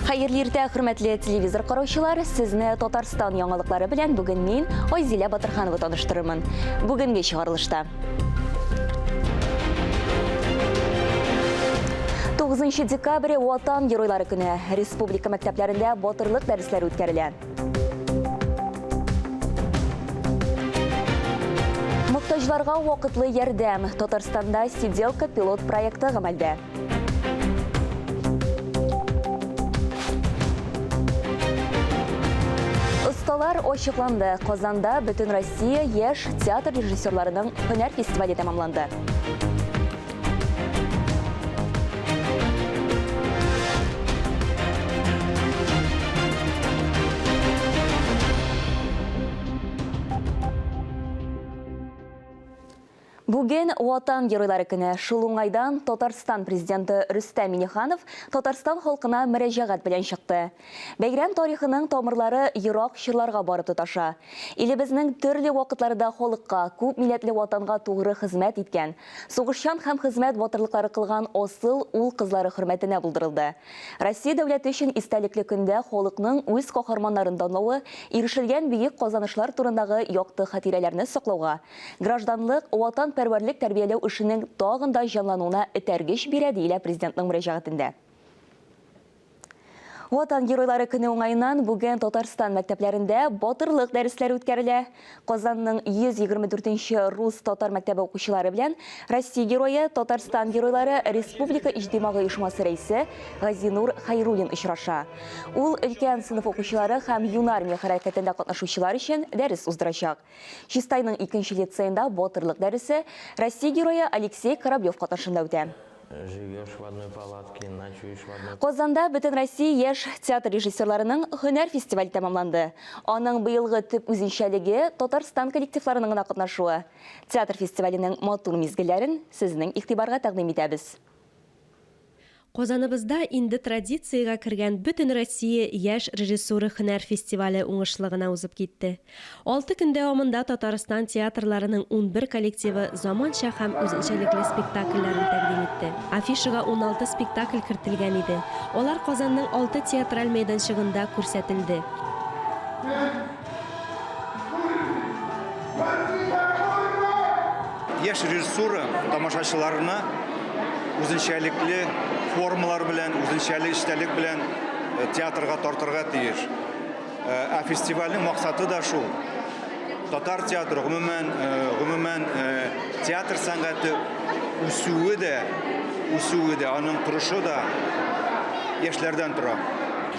Хәерле иртә, хөрмәтле телевизор караучылар! Сезне Татарстан яңалыклары белән бүген мин, Айзилә Батырханова таныштырырмын. Бүгенге чыгарылышта. 9 декабрь Ватан геройлары көне. Республика мәктәпләрендә батырлык дәресләре үткәрелә. Мохтаҗларга вакытлы ярдәм. Татарстанда Сиделка пилот проекты гамәлдә. Осталар ачыкланды. Казанда Бөтенроссия яшь театр режиссерларының һөнәр фестивале тәмамланды. Бүген Ватан геройлары көне. Шул уңайдан Татарстан президенты Рөстәм Миңнеханов Татарстан халкына мөрәҗәгать белән чыкты. Бәйрәм тарихының тамырлары ерак чорларга барып тоташа. Илебезнең төрле вакытларда халыкка, күп милләтле Ватанга тугры хезмәт иткән, сугышчан һәм хезмәт батырлыклары кылган асыл ул-кызлары хөрмәтенә булдырылды. Россия дәүләте өчен истәлекле көндә халыкның үз каһарманнарын данлавы, ирешелгән бөек казанышлар турындагы якты хатирәләрне саклауга, Гражданлык, ватанпәрвәрлек тәрбияләү эшенең тагын да җанлануына этәргеч бирә, диелә Президентның мөрәҗәгатендә. Ватан геройлары көне уңаеннан бүген Татарстан мәктәпләрендә батырлык дәресләре үткәрелә. Казанның 124 нче рус-татар мәктәбе укучылары белән Россия герое, Татарстан геройлары республика иҗтимагый оешмасы рәисе Газинур Хәйруллин очраша. Ул өлкән сыйныф укучылары һәм Юнармия хәрәкәтендә катнашучылар өчен дәрес уздырачак. Чистайның икенче лицеенда батырлык дәресе Россия Герое Алексей Кораблев катнашында үтә. Казанда Бөтенроссия яшь театр режиссерларының һөнәр фестивале тәмамланды. Аның быелгы төп үзенчәлеге, Татарстан коллективларының гына катнашуы. Театр фестиваленең матур мизгелләрен сезнең игътибарга тәкъдим итәбез. Казаныбызда инде традициягә кергән Бөтенроссия яшь режиссура һөнәр фестивале уңышлы гына узып китте. Алты көн дәвамында Татарстан театрларының 11 коллективы заманча һәм үзенчәлекле спектакльләрен тәкъдим итте. Афишага 16 спектакль кертелгән иде. Алар Казанның алты театраль мәйданчыгында күрсәтелде. Яшь режиссура тамашачыларны үзенчәлекле формалар белән, үзенчәле эчтәлек белән э, театрга тартырга тиеш. Э, ә фестивальнең максаты да шул. Татар театры, гомумән, э, гомумән театр сәнгате үсүе дә, үсүе дә, аның торышы да яшьләрдән тора.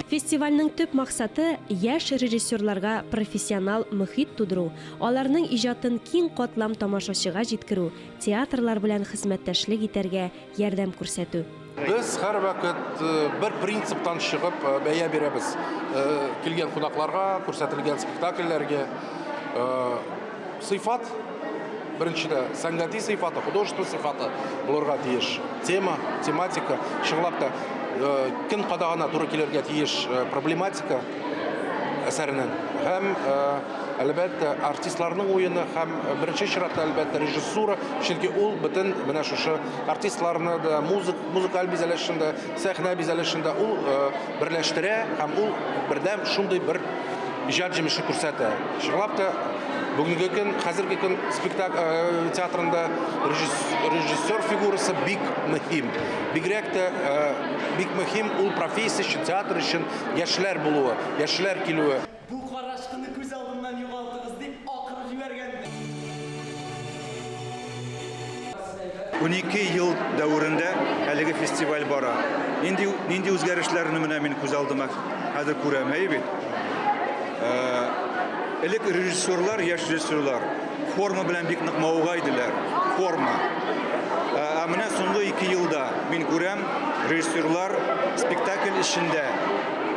Фестивальнең төп максаты, яшь режиссерларга профессионал мохит тудыру, аларның иҗатын киң катлам тамашачыга җиткерү, театрлар белән хезмәттәшлек итәргә ярдәм күрсәтү. Без һәрвакыт бер принциптан чыгып бәя бирәбез килгән кунакларга, күрсәтелгән спектакльләргә. Сыйфат, беренчедә, сәнгати сыйфаты, художество сыйфаты булырга тиеш. Тема, тематика, чынлап та, көн кадагына туры килергә тиеш проблематика әсәренең. Һәм, әлбәттә, артистларның уены һәм беренче чиратта, әлбәттә, режиссура, чөнки ул бөтен менә шушы артистларны да, музык, музыкаль бизәлешен дә, сәхнә бизәлешен дә ул берләштерә һәм ул бердәм шундый бер иҗат җимеше күрсәтә. Чынлап та, бүгенге көн, хәзерге көн спектакль э, театрында режиссер фигурасы бик мөһим. Бигрәк тә э, бик мөһим ул профессия өчен, театр өчен яшьләр булуы, яшьләр килүе. Бу карачкыны күз алдымнан югалтыгыз, дип акырып җибәргән. 12 ел дәверендә әлеге фестиваль бара. Нинди, нинди үзгәрешләрне менә мин күз алдыма хәзер күрәм, әйе бит? Э, элек режиссерлар, яшь режиссерлар форма белән бик нык мавыга иделәр. Форма. Э, ә менә соңгы 2 елда мин күрәм, режиссерлар спектакль эчендә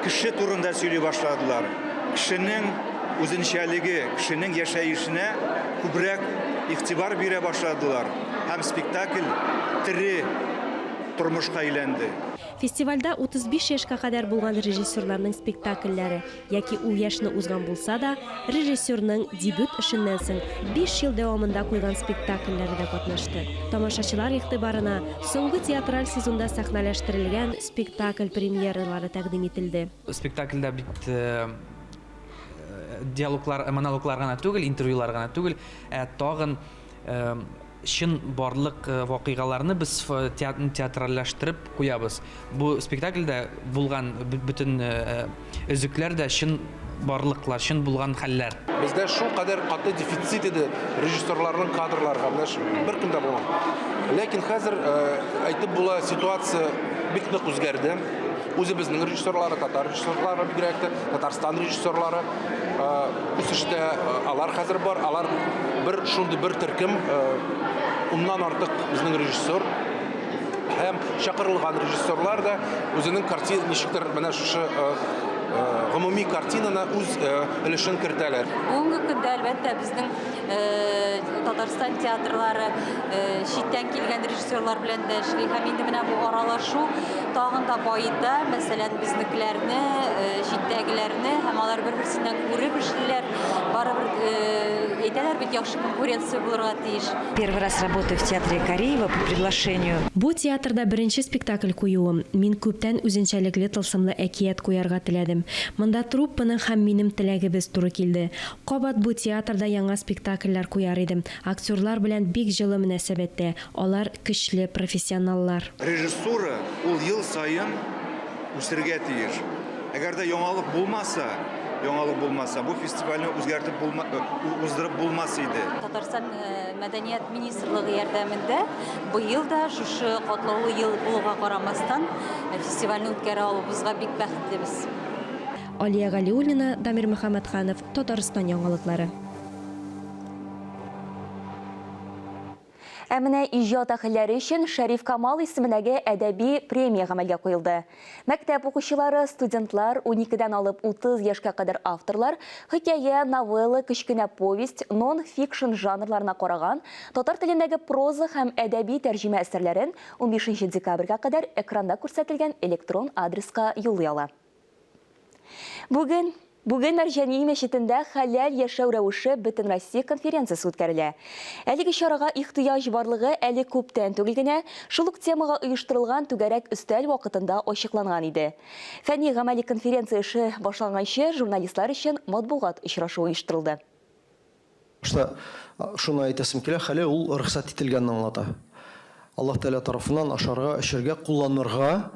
кеше турында сөйли башладылар. Кешенең үзенчәлеге, кешенең яшәешенә күбрәк игътибар бирә башладылар һәм спектакль тере, тормышка әйләнде. Фестивальдә 35 яшькә кадәр булган режиссерларның спектакльләре яки ул яшьне узган булса да, режиссерның дебют эшеннән соң биш ел дәвамында куйган спектакльләре дә катнашты. Тамашачылар игътибарына соңгы театраль сезонда сәхнәләштерелгән спектакль премьералары тәкъдим ителде. Спектакльдә бит диалоглар, монологлар гына түгел, интервьюлар гына түгел, ә тагын чын барлык вакыйгаларны без театральләштереп куябыз. Бу спектакльдә булган бөтен өзекләр дә чын барлыклар, чын булган хәлләр. Бездә шул кадәр каты дефицит иде режиссерларның кадрларга, менә беркем дә булмады. Ләкин хәзер әйтеп була, ситуация бик нык үзгәрде. Үзебезнең режиссерлары, татар режиссерлары бигрәк тә, Татарстан режиссерлары үсештә, алар хәзер бар, алар бер шундый бер төркем, уннан артык безнең режиссер һәм чакырылган режиссерлар да үзенең картина ничектер менә шушы гомуми картинаны үз өлешен кертәләр. Бүгенге көндә, әлбәттә, безнең Татарстан театрлары читтән килгән режиссерлар белән дә эшли һәм инде менә бу аралашу тагын да баета, мәсәлән, безнекеләрне, читтәгеләрне һәм алар бер-берсеннән күреп эшлиләр. Барыбер әйтәләр бит, яхшы конкуренция булырга тиеш. Первый раз работаю в театре Кариева по приглашению. Бу театрда беренче спектакль куюым. Мин күптән үзенчәлекле тылсымлы әкият куярга теләдем. Монда труппаның һәм минем теләгебез туры килде. Кабат бу театрда яңа спектакльләр куяр идем. Актерлар белән бик җылы мөнәсәбәттә, алар көчле профессионаллар. Режиссура ул ел саен үсергә тиеш. Әгәр дә яңалык булмаса, яңалык булмаса, бу фестивальне үзгәртеп булма, уздырып булмас иде. Татарстан Мәдәният министрлыгы ярдәмендә быел да шушы катлаулы ел булуга карамастан, фестивальне үткәрә алуыбызга бик бәхетлебез. Алия Галиуллина, Дамир Мөхәммәтханов, Татарстан яңалыклары. Ә менә иҗат әһелләре өчен Шәриф Камал исемендәге әдәби премия гамәлгә куелды. Мәктәп укучылары, студентлар, уникедән алып 30 яшькә кадәр авторлар хикәя, новелла, кечкенә повесть, нон-фикшн жанрларына караган татар телендәге проза һәм әдәби тәрҗемә әсәрләрен унбишенче декабрьгә кадәр экранда күрсәтелгән электрон адреска юллый ала. Бүген Бүген Мәрҗани мәчетендә Хәләл яшәү рәвеше Бөтенроссия конференциясе үткәрелә. Әлеге чарага ихтыяҗ барлыгы әле күптән түгел генә шул ук темага оештырылган түгәрәк өстәл вакытында ачыкланган иде. Фәнни-гамәли конференция эше башланганчы журналистлар өчен матбугат очрашуы оештырылды. Башта шуны әйтәсем килә, хәләл ул рөхсәт ителгәнне аңлата. Аллаһ Тәгалә тарафыннан ашарга, эчәргә, кулланырга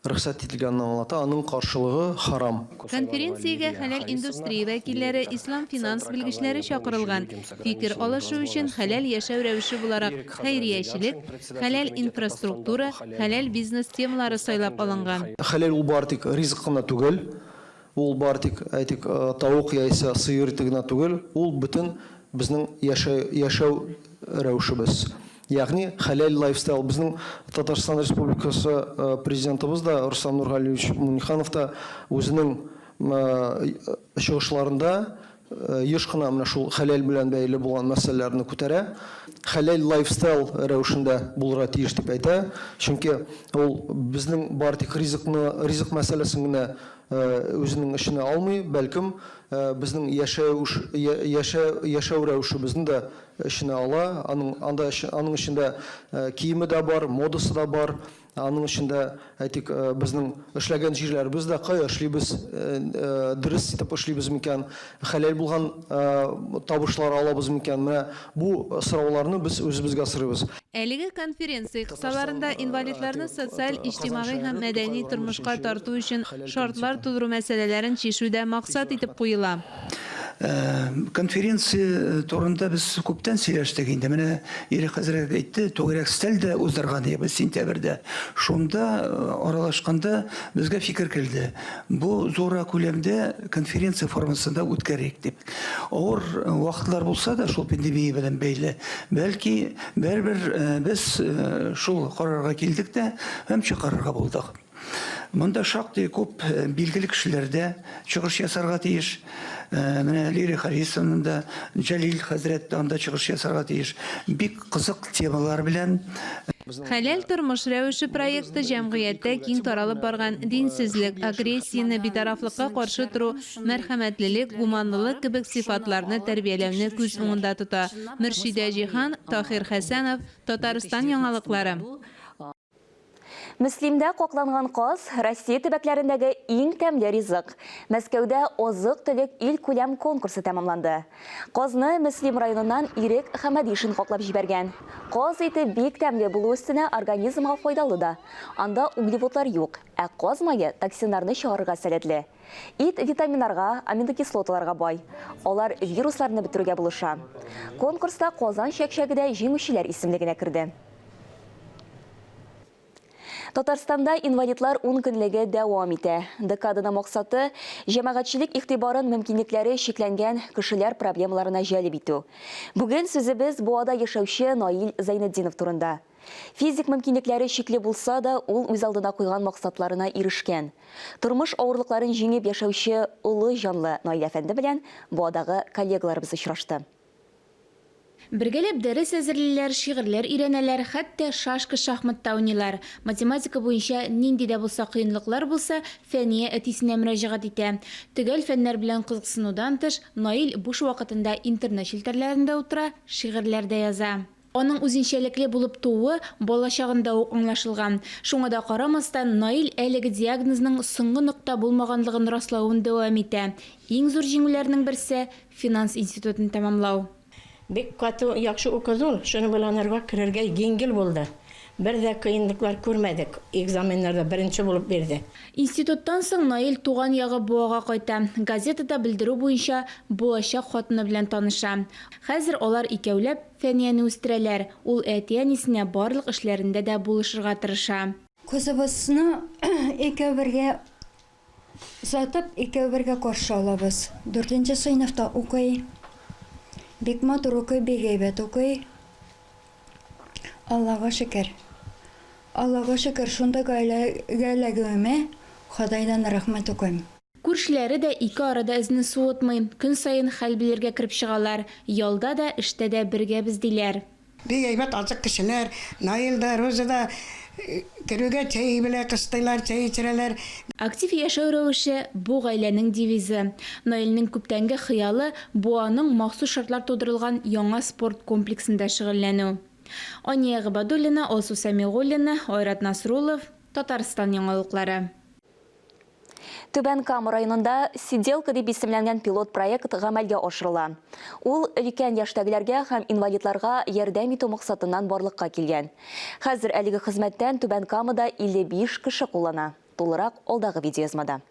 рөхсәт ителгәнне аңлата, аның каршылыгы, харам. Конференциягә хәләл индустрия вәкилләре, ислам финанс белгечләре чакырылган. Фикер алышу өчен хәләл яшәү рәвеше буларак хәйриячелек, хәләл инфраструктура, хәләл бизнес темалары сайлап алынган. Хәләл ул бары тик ризык кына түгел, Ул бары тик, әйтик, тавык яисә сыер ите генә түгел, ул бөтен безнең яшәү, яшәү рәвешебез. Ягъни хәләл лайфстайл. Безнең Татарстан Республикасы Президентыбыз да, Рөстәм Нургалиевич Миңнеханов та үзенең чыгышларында еш кына менә шул хәләл белән бәйле булган мәсьәләләрне күтәрә. Хәләл лайфстайл рәвешендә булырга тиеш дип әйтә. Чөнки ул безнең бары тик ризыкны, ризык мәсьәләсен генә үзенең эченә алмый, бәлкем, безнең яшәү, яшәү, яшәү рәвешебезне дә эченә ала. Аның анда аның эчендә киеме дә бар, модасы да бар. Аның эчендә, әйтик, безнең эшләгән җирләребез дә, кая эшлибез, дөрес итеп эшлибез микән, хәләл булган табышлар алабыз микән? Менә бу сорауларны без үзебезгә сорыйбыз. Әлеге конференция кысаларында инвалидларны социаль, иҗтимагый һәм мәдәни тормышка тарту өчен шартлар тудыру мәсьәләләрен чишү дә максат итеп куела. Конференция турында без күптән сөйләштек инде. Менә Ирек хәзрәт әйтте, түгәрәк өстәл дә уздырган идек без сентябрьдә. Шунда аралашканда безгә фикер килде. Бу зуррак күләмдә конференция формасында үткәрик дип. Авыр вакытлар булса да, шул пандемия белән бәйле, бәлки, барыбер без шул карарга килдек тә һәм чыгарырга булдык. Монда шактый күп билгеле кешеләр дә чыгыш ясарга тиеш. Менә Лилия Харисовна да, Җәлил хәзрәт тә анда чыгыш ясарга тиеш. Бик кызык темалар белән. Хәләл тормыш рәвеше проекты җәмгыятьтә киң таралып барган динсезлек, агрессияне, битарафлыкка каршы тору, мәрхәмәтлелек, гуманлылык кебек сыйфатларны тәрбияләүне күз уңында тота. Мөршидә Җиһан, Таһир Хәсәнов, Татарстан яңалыклары. Мөслимдә какланган каз, Россия төбәкләрендәге иң тәмле ризык. Мәскәүдә Азык-төлек илкүләм конкурсы тәмамланды. Казны Мөслим районыннан Ирек Хәмәдишин каклап җибәргән. Каз ите бик тәмле булу өстенә организмга файдалы да. Анда углеводлар юк, ә каз мае токсиннарны чыгарырга сәләтле. Ит витаминнарга, аминокислоталарга бай. Алар вирусларны бетерүгә булыша. Конкурста Казан чәкчәге дә җиңүчеләр исемлегенә керде. Татарстанда инвалидлар ункөнлеге дәвам итә. Декаданың максаты, җәмәгатьчелек игътибарын мөмкинлекләре чикләнгән кешеләр проблемаларына җәлеп итү. Бүген сүзебез Буада яшәүче Наил Зәйнетдинов турында. Физик мөмкинлекләре чикле булса да, ул үз алдына куйган максатларына ирешкән. Тормыш авырлыкларын җиңеп яшәүче олы җанлы Наил әфәнде белән Буадагы коллегаларыбыз очрашты. Бергәләп дәрес әзерлиләр, шигырьләр өйрәнәләр, хәтта шашка-шахмат та уйныйлар. Математика буенча нинди дә булса кыенлыклар булса, Фәния әтисенә мөрәҗәгать итә. Төгәл фәннәр белән кызыксынудан тыш, Наил буш вакытында интернет челтәрләрендә утыра, шигырьләр дә яза. Аның үзенчәлекле булып тууы балачагында ук аңлашылган. Шуңа да карамастан, Наил әлеге диагнозның соңгы нокта булмаганлыгын раславын дәвам итә. Иң зур җиңүләрнең берсе, финанс институтын тәмамлау. Бик каты яхшы укыды ул, шуның белән анарга керергә җиңел булды. Бер дә кыенлыклар күрмәдек, экзаменнарда беренче булып бирде. Институттан соң Наил туган ягы Буага кайта, газетада белдерү буенча булачак хатыны белән таныша. Хәзер алар икәүләп Фәнияне үстерәләр, ул әти-әнисенә барлык эшләрендә дә булышырга тырыша. Кызыбызны икәү бергә Озатып, икәү бергә каршы алабыз. Дүртенче сыйныфта укый. Бик матур укый, бик әйбәт укый. Аллага шөкер. Аллага шөкер, шундый гаиләгә эләгүемә Ходайдан рәхмәт укыйм. Күршеләре дә ике арада эзне суытмый, көн саен хәл белергә кереп чыгалар. Ялда да, эштә дә бергә без, диләр. Бик әйбәт ачык кешеләр. Наил дә, Роза да керүгә чәй белә кыстыйлар, чәй эчерәләр. Актив яшәү рәвеше, бу гаиләнең девизы. Наилнең күптәнге хыялы, Буаның махсус шартлар тудырылган яңа спорт комплексында шөгыльләнү. Ания Гобәдуллина, Алсу Сәмигуллина, Айрат Насруллов, Татарстан яңалыклары. Түбән Кама районында Сиделка дип исемләнгән пилот проект гамәлгә ашырыла. Ул өлкән яшьтәгеләргә һәм инвалидларга ярдәм итү максатыннан барлыкка килгән. Хәзер әлеге хезмәттән Түбән Камада 55 кеше куллана. Тулырак алдагы видеоязмада.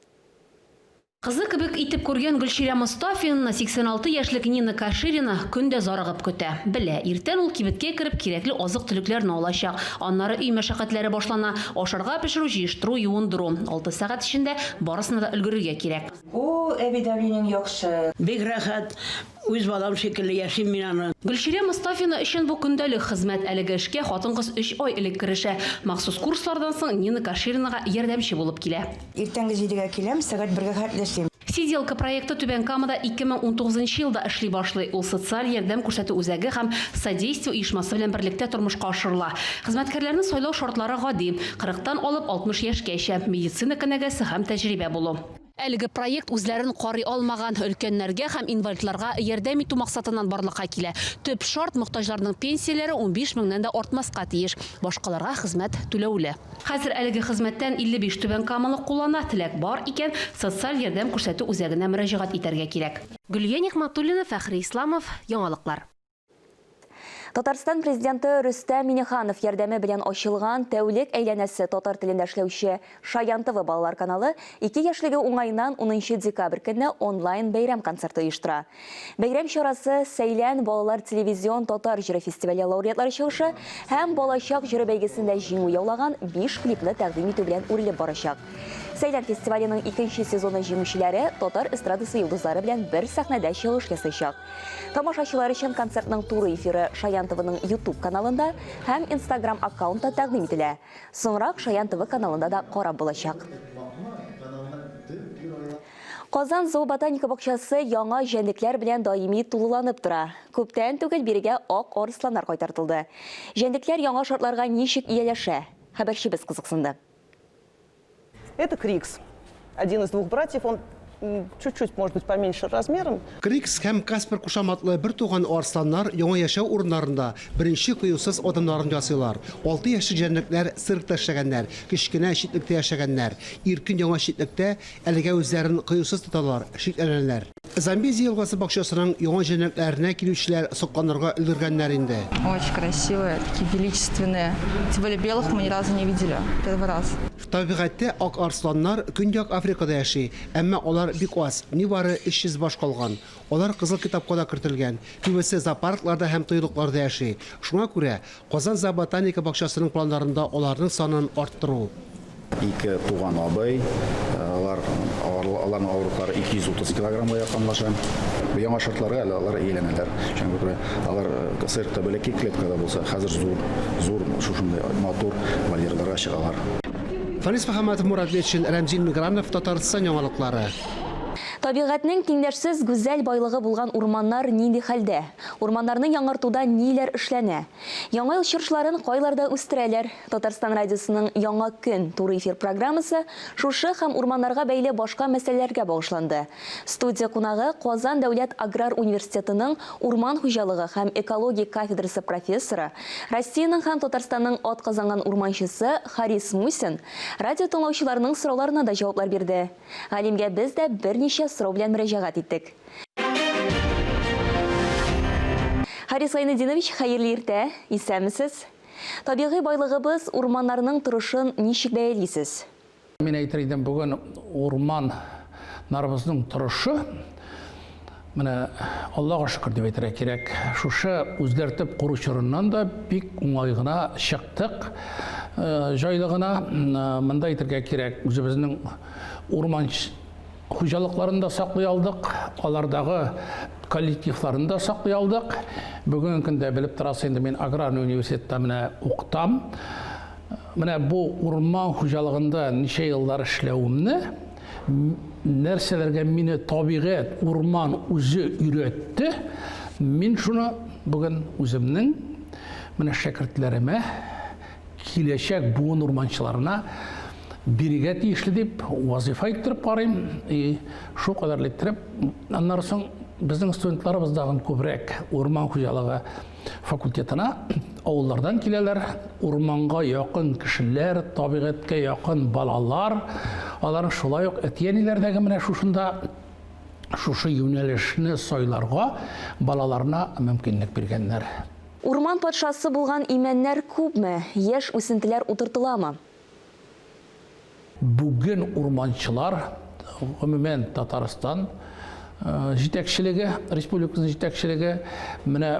Кызы кебек итеп күргән Гөлчирә Мостафинаны 86 яшьлек Нина Каширина көн дә зарыгып көтә. Белә, иртән ул кибеткә кереп кирәкле азык-төлекләрне алачак. Аннары өй мәшәкатьләре башлана, ашарга пешерү, җыештыру, юындыру. Алты сәгать эчендә барысына да өлгерергә кирәк. О, әби давлениең яхшы. Бик рәхәт, үз балам шикелле яшим мин аны. Гөлчирә Мостафина өчен бу көндәлек хезмәт. Әлеге эшкә хатын-кыз өч ай элек керешә. Махсус курслардан соң Нина Каширинага ярдәмче булып килә. Иртәнге җидегә киләм, сәгать бергә хәтле эшлим. Сиделка проекты Түбән Камада 2019 нчы елда эшли башлый. Ул социаль ярдәм күрсәтү үзәге һәм Содействие оешмасы белән берлектә тормышка ашырыла. Хезмәткәрләрне сайлау шартлары гади, кырыктан алып 60 яшькәчә, медицина кенәгәсе һәм тәҗрибә булу. Әлеге проект үзләрен карый алмаган өлкәннәргә һәм инвалидларга ярдәм итү максатыннан барлыкка килә. Төп шарт, мохтаҗларның пенсияләре 15 меңнән дә артмаска тиеш. Башкаларга хезмәт түләүле. Хәзер әлеге хезмәттән 55 түбәнкамалы куллана. Теләк бар икән, социаль ярдәм күрсәтү үзәгенә мөрәҗәгать итәргә кирәк. Гөлия Нигъмәтуллина, Фәхри Исламов, Яңалыклар. Татарстан Президенты Рөстәм Миңнеханов ярдәме белән ачылган тәүлек әйләнәсе татар телендә эшләүче Шаян ТВ балалар каналы ике яшьлеге уңаеннан унынчы декабрь көнне онлайн бәйрәм концерты оештыра. Бәйрәм чарасы Сәйлән балалар телевизион татар җыры фестивале лауреатлары чыгышы һәм Балачак җыры бәйгесендә җиңү яулаган биш клипны тәкъдим итү белән үрелеп барачак. Сәйлән фестиваленең икенче сезоны җиңүчеләре татар эстрадасы йолдызлары белән бер сәхнәдә чыгыш ясыйчак. Тамашачылар өчен концертның туры эфиры Шаян ТВның YouTube каналында һәм Instagram аккаунтта тәкъдим ителә. Соңрак Шаян ТВ каналында да карап булачак. Казан зооботаника бакчасы яңа җәнлекләр белән даими тулыланып тора. Күптән түгел бирегә ак арысланнар кайтартылды. Җәнлекләр яңа шартларга ничек ияләшә? Хәбәрчебез кызыксынды. Это Крикс. Один из двух братьев, он чуть-чуть, может быть, поменьше размером. Крикс һәм Каспер кушаматлы бертуган арысланнар яңа яшәү урыннарында беренче кыюсыз адымнарын ясыйлар. Алты яшьлек җәнлекләр циркта эшләгәннәр, кечкенә читлектә яшәгәннәр. Иркен яңа читлектә Әлегә үзләрен кыюсыз тоталар, шикләнәләр. Замбези елгасы бакчасының яңа җәнлекләренә килүчеләр сокланырга өлгергәннәр инде. Очень красивые, такие величественные. Тем более белых мы ни разу не видели, первый раз. Табигатьтә ак арысланнар Көньяк Африкада яши, әмма алар бик аз, нибары 300 баш калган. Алар Кызыл китапка да кертелгән. Күбесе зоопаркларда һәм тыюлыкларда яши. Шуңа күрә Казан зооботаника бакчасының планнарында аларның санын арттыру. Ике туган абый, алар, аларның авырлыклары 230 килограммга якынлаша. Яңа шартларга әле алар ияләнәләр. Шуңа күрә алар циркта бәләкәй клеткада булса, хәзер зур, зур шушындый матур вольерларга чыгалар. Фәнис Мөхәммәтов, Мурат Метшин, Рәмзил Мигранов, Татарстан яңалыклары. Табигатьнең тиңдәшсез гүзәл байлыгы булган урманнар нинди хәлдә? Урманнарны яңартуда ниләр эшләнә? Яңа ел чыршыларын кайларда үстерәләр? Татарстан радиосының Яңа көн туры эфир программасы шушы һәм урманнарга бәйле башка мәсьәләләргә багышланды. Студия кунагы, Казан дәүләт аграр университетының урман хуҗалыгы һәм экология кафедрасы профессоры, Россиянең һәм Татарстанның атказанган урманчысы Харис Мусин радио тыңлаучыларның сорауларына да җаваплар бирде. Галимгә без дә берничә сорау белән мөрәҗәгать иттек. Харис Гайнетдинович, хәерле иртә, исәнмесез. Табигый байлыгыбыз, урманнарның торышын ничек бәялисез? Мин әйтер идем, бүген урманнарыбызның торышы, менә Аллага шөкер дип әйтергә кирәк, шушы үзгәртеп кору чорыннан да бик уңай гына чыктык, җайлы гына. Монда әйтергә кирәк, үзебезнең урман Хуҗалыкларын да саклый алдык, алардагы коллективларын да саклый алдык. Бүгенге көндә белеп торасыз инде, мин аграрный университетта менә укытам. Менә бу урман хуҗалыгында ничә еллар эшләвемне, нәрсәләргә мине табигать, урман үзе өйрәтте, мин шуны бүген үземнең менә шәкертләремә киләчәк буын урманчыларына бирергә тиешле дип вазыйфа иттереп карыйм. И шул кадәрле иттереп, аннары соң безнең студентларыбыз тагын күбрәк урман хуҗалыгы факультетына авыллардан киләләр. Урманга якын кешеләр, табигатькә якын балалар, аларның шулай ук әти-әниләрдәге менә шушында шушы юнәлешне сайларга балаларына мөмкинлек биргәннәр. Урман патшасы булган имәннәр күпме? Яшь үсентеләр утыртыламы? Бүген урманчылар, гомумән, Татарстан җитәкчелеге, республикабызның җитәкчелеге менә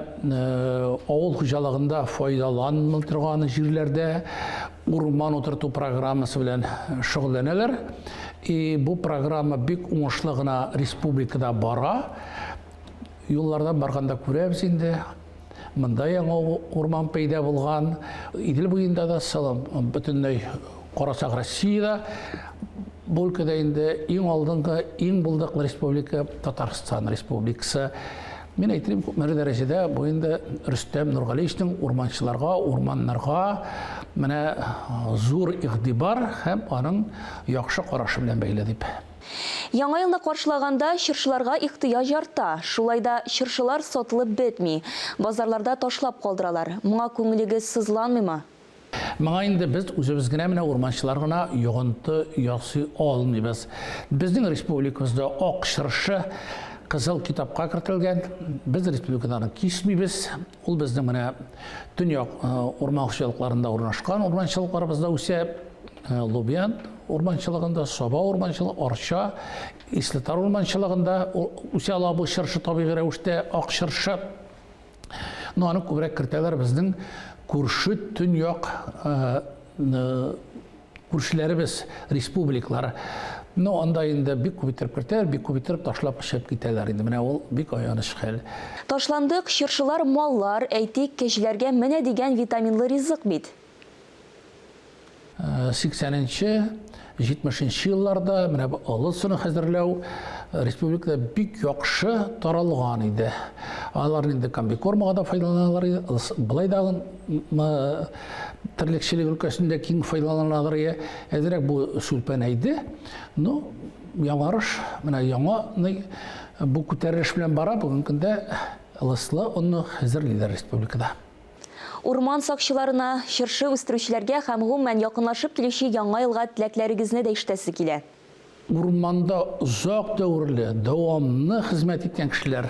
авыл хуҗалыгында файдаланмый торган җирләрдә урман утырту программасы белән шөгыльләнәләр. И бу программа бик уңышлы гына республикада бара. Юллардан барганда күрәбез инде, монда яңа урман пәйда булган. Идел буенда да, целом, бөтенләй карасак, Россиядә бу өлкәдә инде иң алдынгы, иң булдыклы республика Татарстан Республикасы. Мин әйтер идем, күпмедер дәрәҗәдә бу инде Рөстәм Нургалиевичның урманчыларга, урманнарга менә зур игътибар һәм аның яхшы карашы белән бәйле дип. Яңа елны каршылаганда чыршыларга ихтыяҗ арта. Шулай да чыршылар сатылып бетми. Базарларда ташлап калдыралар. Моңа күңелегез сызланмыймы? Моңа инде без үзебез генә, менә урманчылар гына йогынты ясый алмыйбыз. Безнең республикабызда ак чыршы Кызыл китапка кертелгән. Без республикада аны кисмибез. Ул безнең менә төньяк урман хуҗалыкларында урнашкан урманчылыкларыбызда үсә. Лубян урманчылыгында, Саба урманчылыгы, Арча, Ислетар урманчылыгында үсә ала бу чыршы табигый рәвештә, ак чыршы. Но аны күбрәк кертәләр безнең күрше төньяк күршеләребез республикалар. Но анда инде бик күп иттереп кертәләр, бик күп иттереп ташлап чыгып китәләр инде. Менә ул бик аяныч хәл. Ташландык чыршылар маллар, әйтик, кәҗәләргә менә дигән витаминлы ризык бит. 80 нче 70 нче елларда менә бу ылыс оны хәзерләү республикада бик яхшы таралган иде. Алар инде комбикормага да файдаланалар иде, ылыс болай да терлекчелек өлкәсендә киң файдаланалар иде. Әзрәк бу сүлпәнәйде. Но яңарыш, менә яңа бу күтәрелеш белән бара, бүгенге көндә ылыслы онны хәзерлиләр республикада. Урман сакчыларына, чыршы үстерүчеләргә һәм гомумән якынлашып килүче Яңа елга теләкләрегезне дә ишетәсе килә. Урманда озак дәверле, дәвамлы хезмәт иткән кешеләр,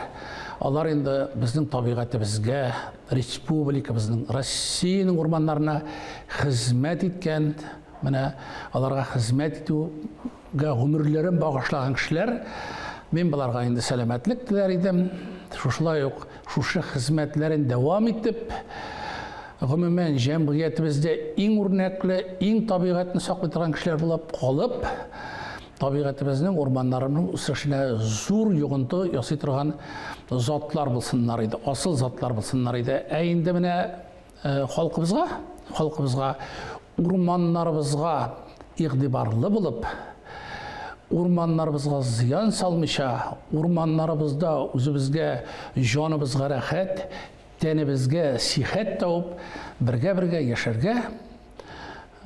алар инде безнең табигатебезгә, республикабызның, Россиянең урманнарына хезмәт иткән, менә аларга хезмәт итүгә гомерләрен багышлаган кешеләр. Мин боларга инде сәламәтлек теләр идем. Шушылай ук Шушы хезмәтләрен дәвам итеп, гомумән, җәмгыятебездә иң үрнәкле, иң табигатьне саклый торган кешеләр булып калып, табигатебезнең, урманнарының үсешенә зур йогынты ясый торган затлар булсыннар иде, асыл затлар булсыннар иде. Ә инде менә Халкыбызга, халкыбызга урманнарыбызга игътибарлы булып, урманнарыбызга зыян салмыйча, урманнарыбызда үзебезгә, җаныбызга рәхәт, тәнебезгә сихәт табып, бергә-бергә яшәргә,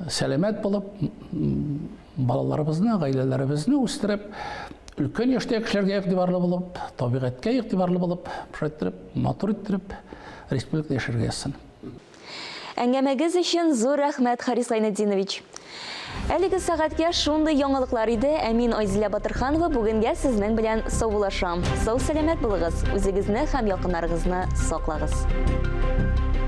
сәламәт булып, балаларыбызны, гаиләләребезне үстереп, өлкән яшьтәге кешеләргә игътибарлы булып, табигатькә игътибарлы булып, шулай иттереп, матур иттереп республикада яшәргә язсын. Әңгәмәгез өчен зур рәхмәт, Харис Гайнетдинович. Әлеге сәгатькә шундый яңалыклар иде, ә мин Айзилә Батырханова бүгенгә сезнең белән саубуллашам. Сау-сәламәт булыгыз, үзегезне һәм якыннарыгызны саклагыз.